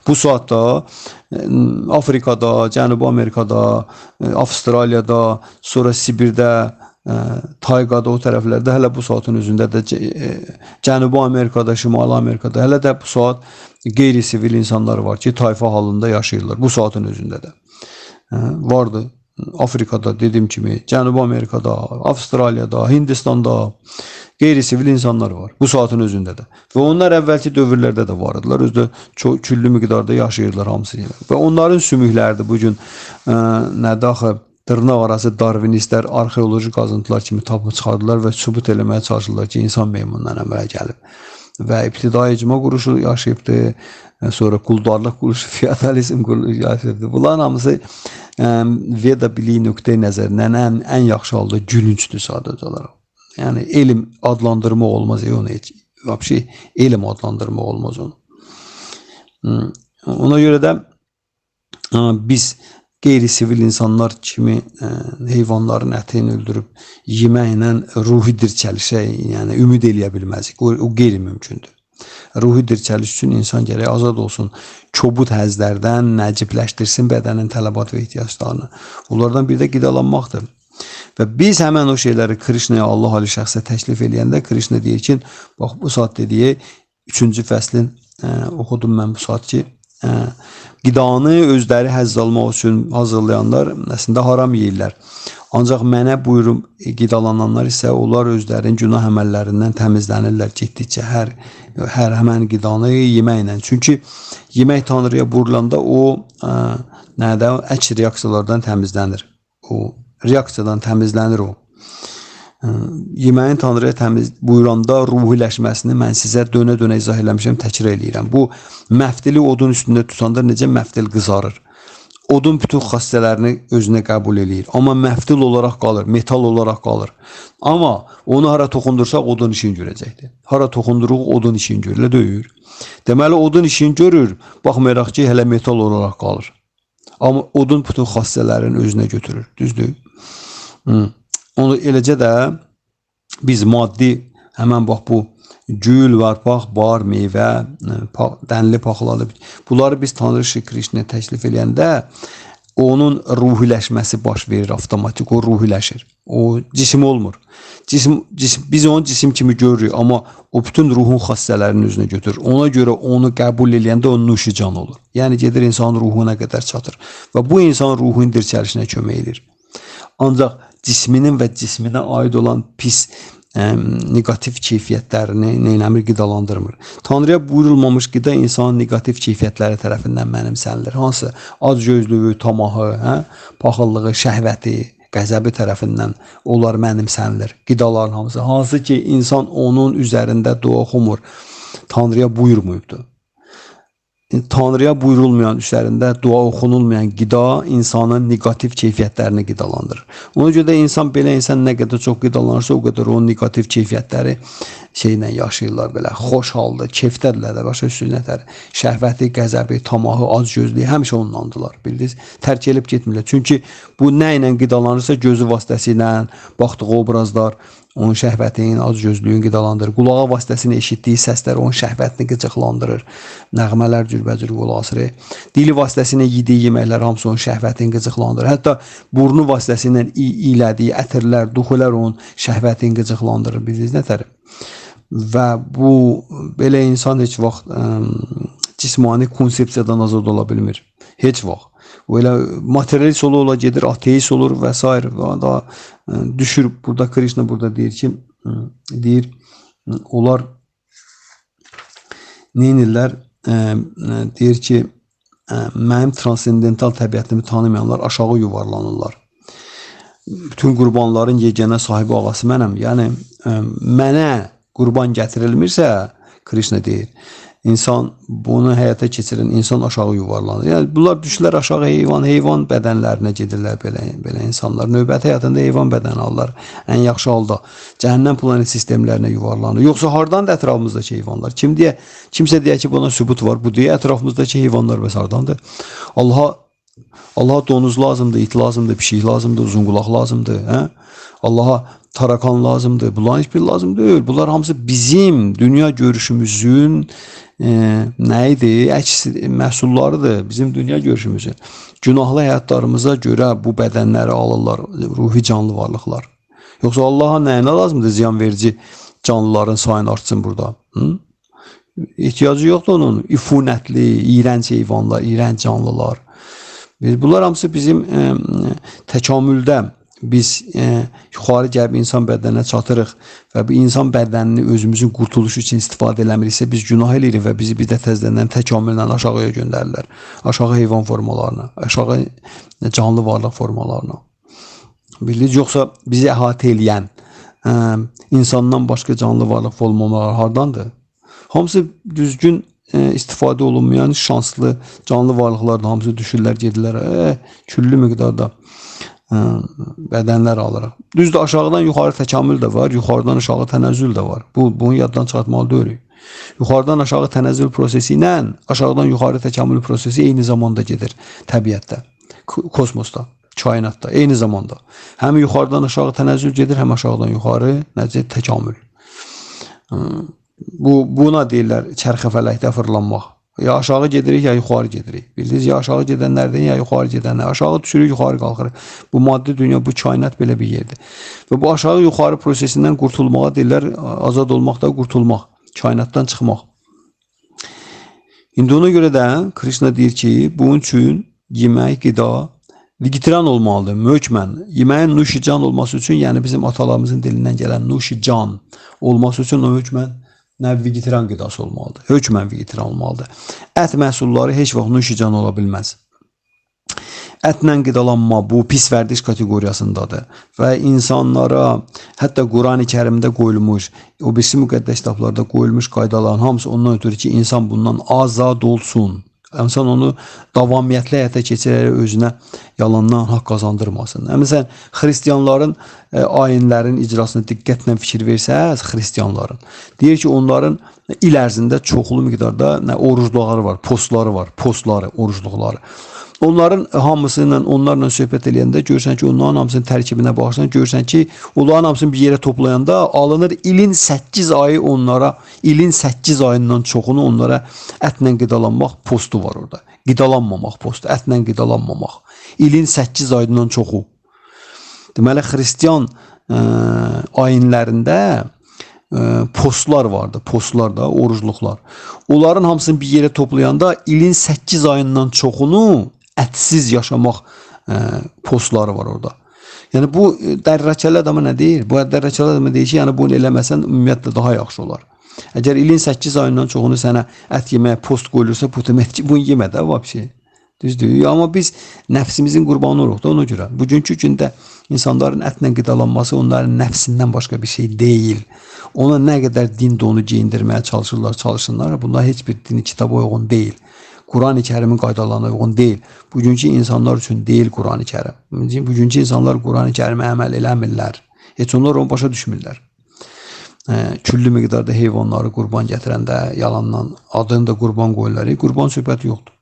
Bu saatda Afrikada, Cənubi Amerikada, Avstraliyada, sonra Sibirdə, Tayqada, o tərəflərdə hələ bu saatın özündə də Cənubi Amerikada, Şimali Amerikada hələ də bu saat qeyri-sivil insanlar var ki, tayfa halında yaşayırlar. Bu saatın özündə də. Vardı. Afrikada dediyim kimi, Cənubi Amerikada, Avstraliyada, Hindistanda qeyri-sivil insanlar var. Bu saatın özündə də. Və onlar əvvəlki dövrlərdə də var idilər. Özü də çox küllü miqdarda yaşayırlar hamısı. Və onların sümükləridir bu gün nədir axı dırnaq arası darvinistlər arxeoloji qazıntılar kimi tapıb çıxardılar və sübut eləməyə çalışırlar ki, insan meymundan əmələ gəlib. Və ibtidai icma quruluşu yaşayıbdı, sonra quldarlıq quruluşu, feodalizm quruluşu yaşayıbdı. Bunların hamısı Veda biliyi nöqteyi nəzərindən ən yaxşı halda gülüncdür sadəcə olaraq. Yəni elm adlandırmaq olmaz onu heç. Vəbşi elm adlandırmaq olmaz onu. Ona görə də biz qeyri-sivil insanlar kimi heyvanların ətini öldürüb yeməklə ruhi dirçəlişə, yəni ümid eləyə bilməzik. O qeyri-mümkündür. Ruhi dirçəliş üçün insan gərək azad olsun. Kobud həzlərdən nəcibləşdirsin bədənin tələbat və ehtiyaclarını. Onlardan biri də qidalanmaqdır. Və biz həmən o şeyləri Krişnaya, Allah ali şəxsə təklif eləyəndə Krişna deyir ki, bax bu saat dediyi 3-cü fəslin oxudum mən bu saat ki, qidanı özləri həzz almaq üçün hazırlayanlar əslində haram yeyirlər. Ancaq mənə buyurub qidalananlar isə onlar özlərinin günah əməllərindən təmizlənirlər getdikcə hər həmən qidanı yeməklə. Çünki yemək Tanrıya buyurulanda o nədə əks reaksiyalardan təmizlənir. O reaksiyadan təmizlənir o. Yeməyin Tanrıya təmiz buyuranda ruhiləşməsini mən sizə dönə-dönə izah eləmişəm, təkrar eləyirəm. Bu məftili odun üstündə tutanda necə məftil qızarır. Odun bütün xassələrini özünə qəbul eləyir. Amma məftil olaraq qalır, metal olaraq qalır. Amma onu hara toxundursaq odun işini görəcəkdir. Hara toxunduruq odun işini görür, elə deyir. Deməli odun işini görür, baxmayaraq ki, hələ metal olaraq qalır. Amma odun bütün xassələrini özünə götürür, düzdür? Onu eləcə də biz maddi həmən bax bu gül, yarpaq, bar, meyvə, dənli paxlalı bunları biz Tanrı Şri Krişnaya təklif eləyəndə onun ruhiləşməsi baş verir avtomatik, o ruhiləşir. O cisim olmur. Cisim, biz onu cisim kimi görürük, amma o bütün ruhun xassələrini özünə götürür. Ona görə onu qəbul eləyəndə o nuşican olur. Yəni gedir insanın ruhuna qədər çatır və bu insan ruhun dirçəlişinə kömək edir. Ancaq cisminin və cisminə aid olan pis neqativ keyfiyyətlərini neynəmir, qidalandırmır. Tanrıya buyurulmamış qida insanın neqativ keyfiyyətləri tərəfindən mənimsənilir. Hansı? Acgözlüyü, tamahı, hə? Paxıllığı, şəhvəti, qəzəbi tərəfindən onlar mənimsənilir. Qidaların hamısı. Hansı ki, insan onun üzərində dua oxumur, Tanrıya buyurmayıbdır. Tanrıya buyurulmayan, üzərində dua oxunulmayan qida insanın neqativ keyfiyyətlərini qidalandırır. Ona görə də insan belə insan nə qədər çox qidalanırsa, o qədər onun neqativ keyfiyyətləri şeylə yaşayırlar belə, xoş halda, keyfdədirlər də, başa düşürsünüz nətər? Şəhvəti, qəzəbi, tamahı, acgözlüyü həmişə onlandırlar, bildiniz? Tərk edib getmirlər. Çünki bu nə ilə qidalanırsa, gözü vasitəsilə, baxdığı obrazlar onun şəhvətini, acgözlüyünü qidalandırır. Qulağı vasitəsilə eşitdiyi səslər onun şəhvətini qıcıqlandırır. Nəğmələr cürbəcür qulaq asır. Dili vasitəsilə yediyi yeməklər hamısı onun şəhvətini qıcıqlandırır. Hətta burnu vasitəsilə iylədiyi ətirlər, duxular onun şəhvətini qıcıqlandırır. Bildiniz nətər? Və bu belə insan heç vaxt cismani konsepsiyadan azad ola bilmir. Heç vaxt. O elə materialist ola gedir, ateist olur və s. və daha düşür. Burada Krishna burada deyir ki, deyir onlar nə edirlər? Deyir ki, mənim transendental təbiətimi tanımayanlar aşağı yuvarlanırlar. Bütün qurbanların yeganə sahibi ağası mənəm. Yəni mənə qurban gətirilmirsə, Krishna deyir, insan bunu həyata keçirən insan aşağı yuvarlanır. Yəni bunlar düşürlər aşağı heyvan bədənlərinə gedirlər belə insanlar. Növbəti həyatında heyvan bədəni alırlar. Ən yaxşı halda cəhənnəm planet sistemlərinə yuvarlanır. Yoxsa hardandır ətrafımızdakı heyvanlar? Kim deyə, kimsə deyə ki, buna sübut var. Bu deyə ətrafımızdakı heyvanlar bəs hardandır? Allaha donuz lazımdır, it lazımdır, pişik lazımdır, uzunqulaq lazımdır, hə? Allaha tarakan lazımdır. Bunların heç biri lazım deyil. Bunlar hamısı bizim dünya görüşümüzün nə idi? Əks məhsullarıdır. Bizim dünya görüşümüzün. Günahlı həyatlarımıza görə bu bədənləri alırlar ruhi canlı varlıqlar. Yoxsa Allaha nəyinə lazımdır ziyan verici canlıların sayını artsın burada? Hı? İhtiyacı yoxdur onun. İfunətli, iyrənc heyvanlar, iyrənc canlılar. Bunlar hamısı bizim təkamüldə biz yuxarı gəlib insan bədəninə çatırıq və bu insan bədənini özümüzün qurtuluşu üçün istifadə eləmiriksə, biz günah eləyirik və bizi bir də təzədən təkamüllə aşağıya göndərirlər. Aşağı heyvan formalarına, aşağı canlı varlıq formalarına. Bildiniz, yoxsa bizi əhatə eləyən insandan başqa canlı varlıq formaları hardandır? Hamısı düzgün istifadə olunmayan şanslı canlı varlıqlardır. Hamısı düşürlər, gedirlər. Küllü miqdarda bədənlər alırıq. Düzdür, aşağıdan yuxarı təkamül də var, yuxarıdan aşağı tənəzzül də var. Bunu yaddan çıxartmalı deyilik. Yuxarıdan aşağı tənəzzül prosesi ilə aşağıdan yuxarı təkamül prosesi eyni zamanda gedir təbiətdə, kosmosda, kainatda, eyni zamanda. Həm yuxarıdan aşağı tənəzzül gedir, həm aşağıdan yuxarı necə təkamül. Buna deyirlər çərxəfələkdə fırlanmaq. Ya aşağı gedirik, ya yuxarı gedirik. Bildiniz, ya aşağı gedənlərdən, ya yuxarı gedənlər. Aşağı düşürük, yuxarı qalxırıq. Bu maddi dünya, bu kainat belə bir yerdir. Və bu aşağı yuxarı prosesindən qurtulmağa deyirlər, azad olmaq da qurtulmaq, kainatdan çıxmaq. İndi ona görə də Krishna deyir ki, bunun üçün yemək, qida vegetarian olmalıdır, hökmən. Yeməyin nuşican olması üçün, yəni bizim atalarımızın dilindən gələn nuşican olması üçün o hökmən nə vegetarian qidası olmalıdır. Hökmən vegetarian olmalıdır. Ət məhsulları heç vaxt nuşican ola bilməz. Ətlə qidalanma bu pis vərdiş kateqoriyasındadır və insanlara hətta Qurani Kərimdə qoyulmuş, o birisi müqəddəs kitablarda qoyulmuş qaydaların hamısı ondan ötürü ki, insan bundan azad olsun. İnsan onu davamiyyətli həyata keçirərək özünə yalandan haqq qazandırmasın. Məsələn, xristianların ayinlərin icrasına diqqətlə fikir versəz, xristianların deyir ki, onların il ərzində çoxlu miqdarda nə orucluqları var, postları var, postları, orucluqları. Onların hamısı ilə, onlarla söhbət eləyəndə görürsən ki, onların hamısının tərkibinə baxırsan, görürsən ki, onların hamısını bir yerə toplayanda alınır ilin 8 ayı onlara, ilin 8 ayından çoxunu onlara ətlə qidalanmaq postu var orada. Qidalanmamaq postu, ətlə qidalanmamaq. İlin 8 ayından çoxu. Deməli, xristian ayinlərində postlar vardı, postlar da, orucluqlar. Onların hamısını bir yerə toplayanda ilin 8 ayından çoxunu ətsiz yaşamaq postları var orada. Yəni bu dərrəkəli adama nə deyir? Bu dərrəkəli adama deyir ki, yəni bunu eləməsən ümumiyyətlə daha yaxşı olar. Əgər ilin 8 ayından çoxunu sənə ət yeməyə post qoyulursa, bu demək ki, bunu yemə də vəbşə. Düzdür? Amma biz nəfsimizin qurbanı oluruq da ona görə. Bugünkü gündə insanların ətlə qidalanması onların nəfsindən başqa bir şey deyil. Ona nə qədər din donu geyindirməyə çalışırlar, çalışsınlar, bunlar heç bir dini kitaba uyğun deyil. Qurani Kərimin qaydalarına uyğun deyil. Bugünkü insanlar üçün deyil Qurani Kərim. Bugünkü insanlar Qurani Kərimə əməl eləmirlər. Heç onlar onu başa düşmürlər. Küllü miqdarda heyvanları qurban gətirəndə yalandan adını da qurban qoyurlar. Qurban söhbəti yoxdur.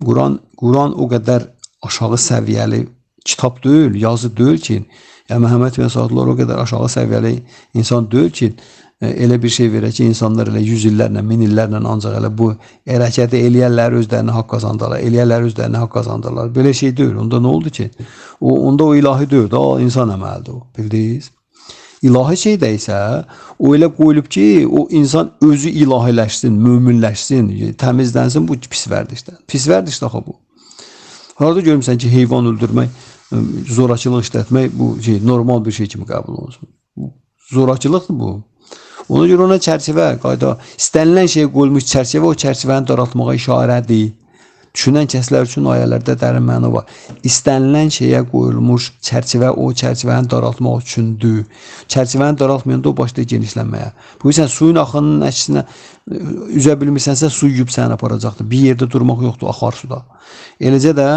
Quran o qədər aşağı səviyyəli kitab deyil, yazı deyil ki, yəni Məhəmməd bin Saadlar o qədər aşağı səviyyəli insan deyil ki, elə bir şey verək ki, insanlar elə 100 illərlə, 1000 illərlə ancaq elə bu hərəkəti eləyərlər, özlərinə haqq qazandırlar, eləyərlər, özlərinə haqq qazandırlar. Belə şey deyil. Onda nə oldu ki? Onda o ilahi deyil, da insan əməlidir o. Bildiniz? İlahi şey də isə o elə qoyulub ki, o insan özü ilahiləşsin, möminləşsin, təmizlənsin bu pis vərdişdən. Pis vərdiş axı bu. Harada görmüsən ki, heyvan öldürmək, zorakılıq işlətmək bu şey normal bir şey kimi qəbul olunsun. Zorakılıqdır bu. Ona görə ona çərçivə, qayda, istənilən şeyə qoyulmuş çərçivə o çərçivəni daraltmağa işarədir. Düşünən kəslər üçün ayələrdə dərin məna var. İstənilən şeyə qoyulmuş çərçivə o çərçivəni daraltmaq üçündür. Çərçivəni daraltmayanda o başlayır genişlənməyə. Bu sən suyun axınının əksinə üzə bilmirsənsə su yuyub səni aparacaqdır. Bir yerdə durmaq yoxdur axar suda. Eləcə də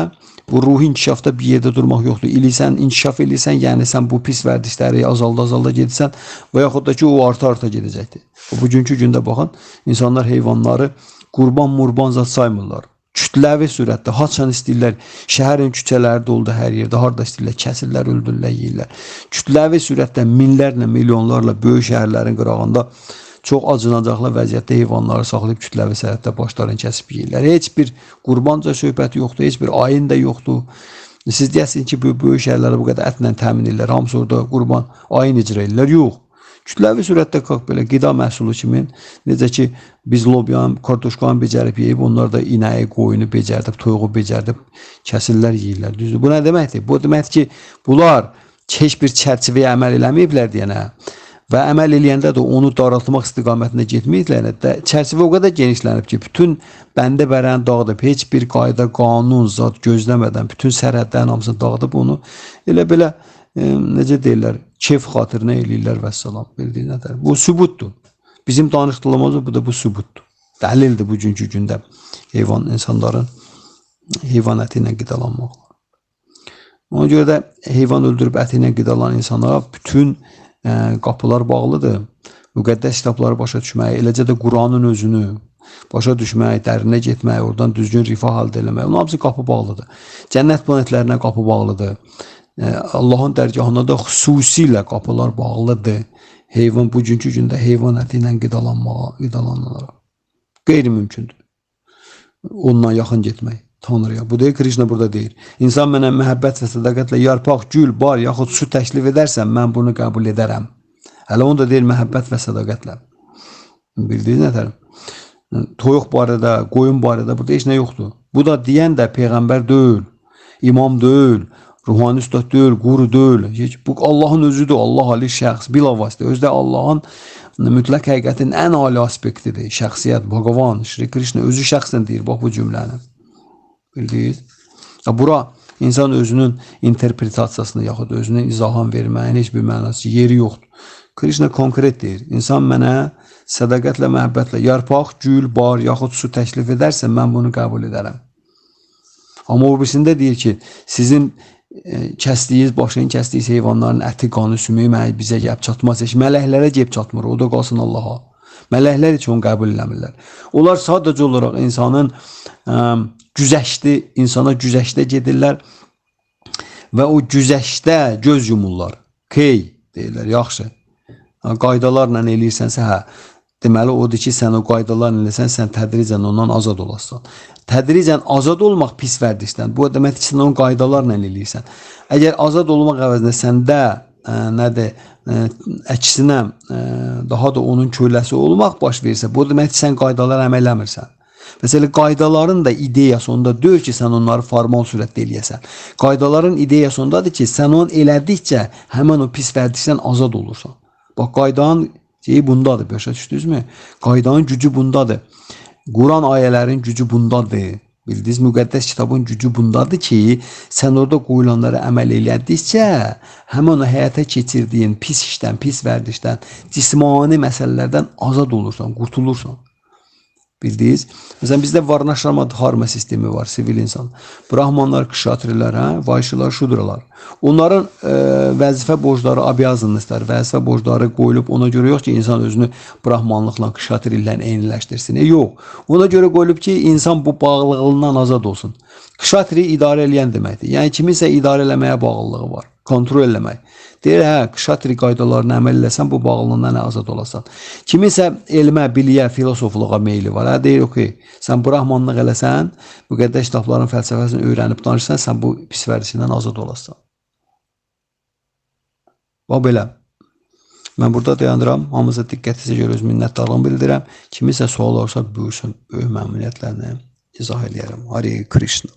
bu ruhi inkişafda bir yerdə durmaq yoxdur. İlirsən, inkişaf eləyirsən, yəni sən bu pis vərdişləri azalda-azalda gedirsən və yaxud da ki, o arta-arta gedəcəkdir. Bugünkü gündə baxın, insanlar heyvanları qurban murban zat saymırlar. Kütləvi sürətdə haçan istəyirlər, şəhərin küçələri doldu hər yerdə, harda istəyirlər, kəsirlər, öldürürlər, yeyirlər. Kütləvi sürətdə minlərlə, milyonlarla böyük şəhərlərin qırağında çox acınacaqlı vəziyyətdə heyvanları saxlayıb kütləvi sürətdə başlarını kəsib yeyirlər. Heç bir qurbanca söhbəti yoxdur, heç bir ayin də yoxdur. Siz deyəsiniz ki, bu böyük şəhərləri bu qədər ətlə təmin edirlər, hamısı orada qurban ayin icra edirlər. Yox. Kütləvi sürətdə qalx belə qida məhsulu kimi, necə ki biz lobyanı, kartoşkanı becərib yeyib, onlar da inəyi, qoyunu becərdib, toyuğu becərdib kəsirlər, yeyirlər. Düzdür? Bu nə deməkdir? Bu deməkdir ki, bunlar heç bir çərçivəyə əməl eləməyiblər deyənə və əməl eləyəndə də onu daraltmaq istiqamətində getməyiblər. Çərçivə o qədər genişlənib ki, bütün bəndə bərəni dağıdıb, heç bir qayda, qanun, zat gözləmədən bütün sərhədlərin hamısını dağıdıb onu elə belə necə deyirlər, keyf xatirinə eləyirlər vəssalam. Bildiyin nədər? Bu sübutdur. Bizim danışdığımız bu da bu sübutdur. Dəlildir bugünkü gündə heyvan insanların heyvan əti ilə qidalanmaqla. Ona görə də heyvan öldürüb əti ilə qidalanan insanlara bütün qapılar bağlıdır. Müqəddəs kitabları başa düşməyə, eləcə də Quranın özünü başa düşmək, dərinə getmək, oradan düzgün rifah əldə eləmək, onun hamısı qapı bağlıdır. Cənnət planetlərinə qapı bağlıdır. Allahın dərgahına da xüsusilə qapılar bağlıdır. Heyvan bugünkü gündə heyvan əti ilə qidalananlara. Qeyri-mümkündür. Ondan yaxın getmək Tanrıya. Bu deyir, Krishna burada deyir. İnsan mənə məhəbbət və sədaqətlə yarpaq, gül, bar yaxud su təklif edərsə, mən bunu qəbul edərəm. Hələ onu da deyir məhəbbət və sədaqətlə. Bildiniz nətər? Toyuq barədə, qoyun barədə burada heç nə yoxdur. Bu da deyən də peyğəmbər deyil, imam deyil, ruhani üstad deyil, quru deyil. Heç, bu Allahın özüdür, Allah ali şəxs, bilavasitə. Özü də Allahın mütləq həqiqətin ən ali aspektidir. Şəxsiyyət, Bhagavan, Shri Krishna özü şəxsən deyir bax bu cümləni. Bildiniz? Ya bura insan özünün interpretasiyasını yaxud özünün izahını verməyin heç bir mənası, yeri yoxdur. Krishna konkret deyir. İnsan mənə sədaqətlə, məhəbbətlə yarpaq, gül, bar yaxud su təklif edərsə, mən bunu qəbul edərəm. Amma o birisində deyir ki, sizin kəsdiyiniz, başını kəsdiyiniz heyvanların əti, qanı, sümüyü mənə bizə gəlib çatmaz. Heç mələklərə gəlib çatmır. O da qalsın Allaha. Mələklər heç onu qəbul eləmirlər. Onlar sadəcə olaraq insanın güzəşti, insana güzəştə gedirlər və o güzəştdə göz yumurlar. Key deyirlər, yaxşı. Qaydalarla eləyirsənsə, hə. Deməli odur ki, sən o qaydalarla eləsən, sən tədricən ondan azad olasan. Tədricən azad olmaq pis vərdişdən. Bu deməkdir ki, sən onu qaydalarla eləyirsən. Əgər azad olmaq əvəzinə səndə nədir, əksinə daha da onun köləsi olmaq baş versə, bu deməkdir ki, sən qaydalara əməl eləmirsən. Məsələn, qaydaların da ideyası onda deyil ki, sən onları formal surətdə eləyəsən. Qaydaların ideyası ondadır ki, sən onu elədikcə həmən o pis vərdişdən azad olursan. Bax, qaydanın şeyi bundadır, başa düşdünüzmü? Qaydanın gücü bundadır. Quran ayələrin gücü bundadır. Bildiniz, müqəddəs kitabın gücü bundadır ki, sən orada qoyulanlara əməl elədikcə, həmin o həyata keçirdiyin pis işdən, pis vərdişdən, cismani məsələlərdən azad olursan, qurtulursan. Bildiniz? Məsələn, bizdə varnaşrama dharma sistemi var, sivil insan. Brahmanlar, kşatrilər, hə, vayşılar, şudralar. Onların vəzifə borcları, abiyazınlıqlar, vəzifə borcları qoyulub ona görə yox ki, insan özünü brahmanlıqla, kşatrilə eyniləşdirsin. Yox. Ona görə qoyulub ki, insan bu bağlılığından azad olsun. Kşatri idarə eləyən deməkdir. Yəni kiminsə idarə eləməyə bağlılığı var. Kontrol eləmək. Deyir, hə, kşatri qaydalarına əməl eləsən, bu bağlılığından azad olasan. Kiminsə elmə, biliyə, filosofluğa meyli var. Hə, deyir, okey, sən brahmanlıq eləsən, müqəddəs kitabların fəlsəfəsini öyrənib danışsan, sən bu pis vərdişindən azad olasan. Bax belə. Mən burada dayanıram. Hamınıza diqqətinizə görə öz minnətdarlığımı bildirirəm. Kiminsə sual olursa buyursun, böyük məmnuniyyətlə izah eləyərəm. Hare Krishna.